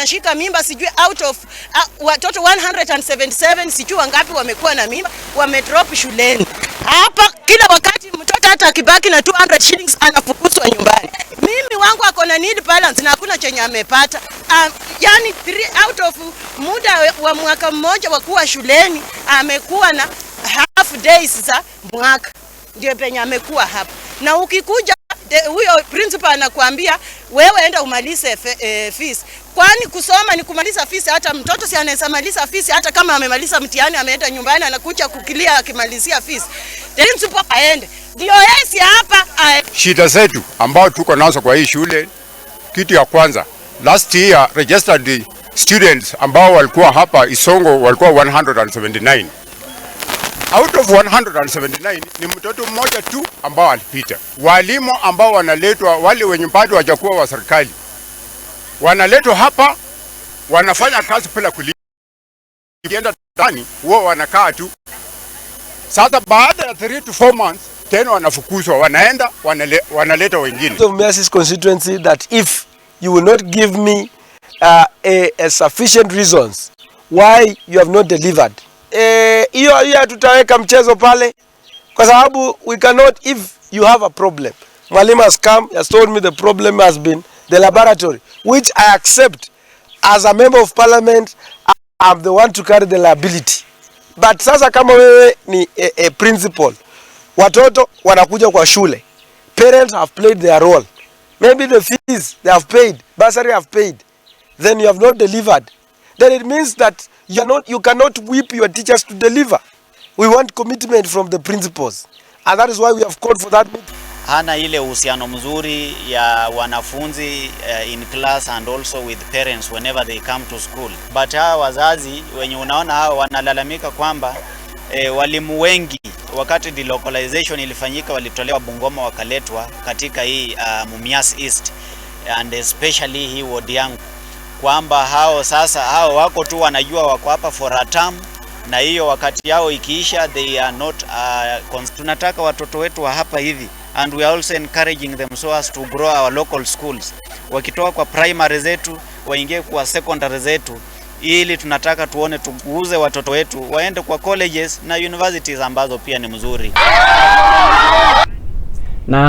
Wanashika mimba sijui out of watoto 177, sijui wangapi wamekuwa na mimba, wamedrop shuleni. Hapa kila wakati mtoto hata akibaki na 200 shillings anafukuzwa nyumbani. Mimi wangu ako na nil balance na hakuna chenye amepata. Yani 3 out of muda wa mwaka mmoja wa kuwa shuleni, amekuwa na half days za mwaka ndio penye amekuwa hapa. Na ukikuja, huyo principal anakuambia, "Wewe enda umalize fees." Kwani kusoma ni kumaliza fees? Hata mtoto si anaweza maliza fees? Hata kama amemaliza mtihani, ameenda nyumbani, anakuja kuclear akimalizia fees. The principal aende, ndio yesi hapa aende. Shida zetu ambao tuko nazo kwa hii shule, kitu ya kwanza, last year registered students ambao walikuwa hapa Isongo walikuwa 179. Out of 179 ni mtoto mmoja tu ambao alipita. Walimu ambao wanaletwa, wale wenye bado hawajakuwa wa serikali, wanaletwa hapa, wanafanya kazi bila kulipa. Ukienda ndani huwa wanakaa tu. Sasa baada ya 3 to 4 months tena wanafukuzwa, wanaenda wanaleta wengine. Of Mumias constituency that if you will not give me a sufficient reasons why you have not delivered, hiyo hiyo tutaweka mchezo pale, kwa sababu we cannot. If you have a problem, mwalimu has come, has told me the problem has been the laboratory, which I accept. As a member of parliament, I'm the one to carry the liability. But sasa kama wewe ni a principal, watoto wanakuja kwa shule, parents have played their role, maybe the fees they have paid, bursary have paid, then you have not delivered, then it means that you are not, you cannot whip your teachers to deliver. We want commitment from the principals, and that is why we have called for that meeting. Hana ile uhusiano mzuri ya wanafunzi in class and also with parents whenever they come to school. But hawa wazazi wenye unaona hawa wanalalamika kwamba walimu wengi wakati delocalization ilifanyika walitolewa Bungoma wakaletwa katika hii Mumias East and especially hii ward yangu, kwamba hao sasa hao wako tu wanajua wako hapa for a term na hiyo wakati yao ikiisha they are not tunataka watoto wetu wa hapa hivi, and we are also encouraging them so as to grow our local schools. Wakitoka kwa primary zetu waingie kwa secondary zetu, ili tunataka tuone tuguze watoto wetu waende kwa colleges na universities ambazo pia ni mzuri. Na